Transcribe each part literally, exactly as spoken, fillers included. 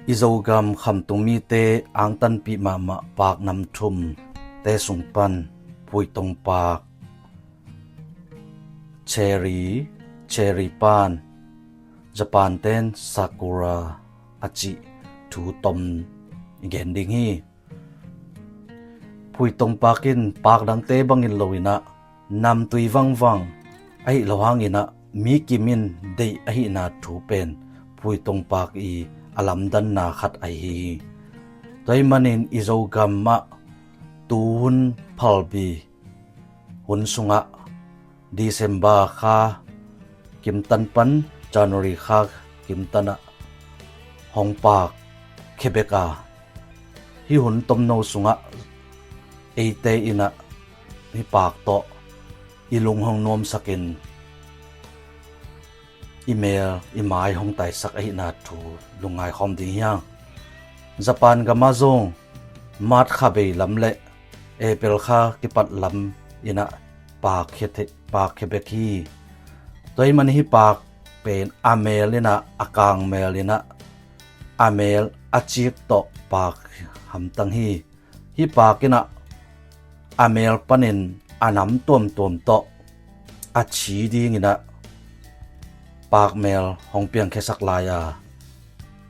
I Zogam khamtung mite angtanpih mahmah paak nam thumte sung pan Phuitong paak, Cherry, Cherry Pan, Japan ten Sakura a cih thu tom i gen ding hi. Phuitong paak in paak dangte bangin lo in ah namtui vangvang ahi lo hangin ah mi kim in deih ahihna thu pen Phuitong paak i a lamdanna khat ahi hi. Tua ahih manin i Zogam ah tuhun phalbi hun sungah December kha kimtan pan January kha kimtan ah hong paak khia bek a, hih hun tomno sungah eite in ah hih paak tawh i lung hong nuamsakin i mel i mai hong taisak ahihna thu lungngai khawm ding hi hang. Japan gam ah zong March kha bei lam le April kha kipat lam in ah paak khia the-, paak khia bek hi. Tua ahih manin hih paak pen a mel in ah, a kang mel in ah, a mel a cik tawh paak hamtang hi. Hih paak in ah a mel panin a nam tuamtuam tawh a ci dingin ah paak mel hong piangkhiasak lai a,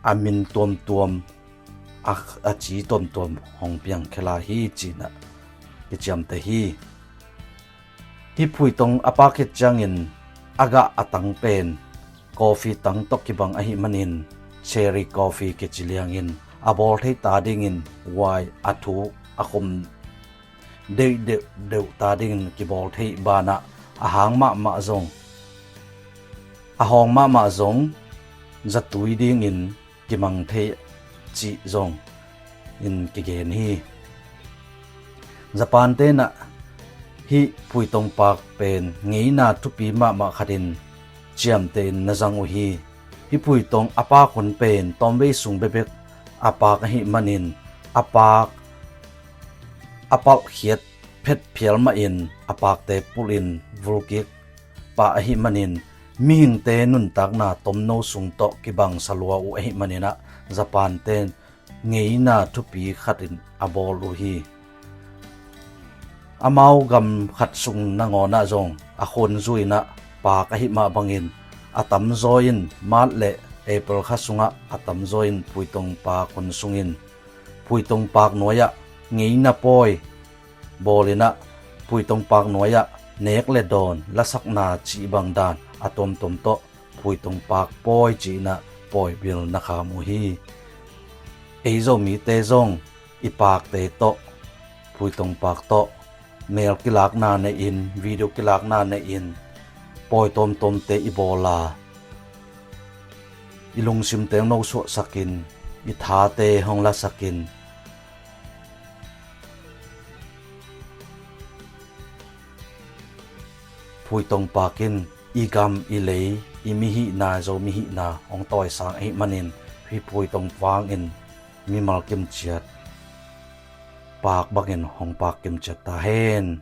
a min tuamtuam, a, a ci tuamtuam hong piangkhia lai hi ci-in ah kiciamteh hi. Hih Phuitong a paak khit ciangin a gah a tang pen coffee tang tawh kibang ahih manin Cherry Coffee kici liangin a bawl theih ta dingin huai a thuk a khum deuhdeuh deuh ta dingin kibawl theih banah a hang mahmah zong, a hawng mahmah zong zatui dingin kimang thei cih zong in kigen hi. Japan tenah hih Phuitong paak pen ngeina thupi mahmah khatin ciamtehin na zang uh hi. Hih Phuitong a paak hun pen tawmvei sung bekbek a paak ahih manin a paak a palhkhiat phet phial mahin a paakte pulhin vulkik pah ahih manin mihingte nuntakna tomno sung tawh kibang salua uh ahih manin ah Japan ten ngeina thupi khatin a bawl uh hi. Amau gam khat sung nangawn ah zong a khun zu in ah paak ahih mah bangin a tamzaw in March le April kha sungah a tamzaw in Phuitong paak hun sungin Phuitong paak nuai-ah ngeina pawi bawl in ah Phuitong paak nuai-ah nek le dawn lasakna cih bang dan a tuamtuam tawh Phuitong paak pawi ci-in ah pawi bil na kham uh hi. Ei Zomite zong i paakte tawh, Phuitong paak tawh mel kilakna nei-in, video kilakna nei-in pawi tuamtuamte i bawl a, i lungsimte hong nosuahsakin, i thate hong lasakin, Phuitong paak in i gam, i lei, i mihihna, Zo mihihna hong tawisang ahih manin hih Phuitong paak in mimal kimciat paak bangin hong paak kimciat ta hen.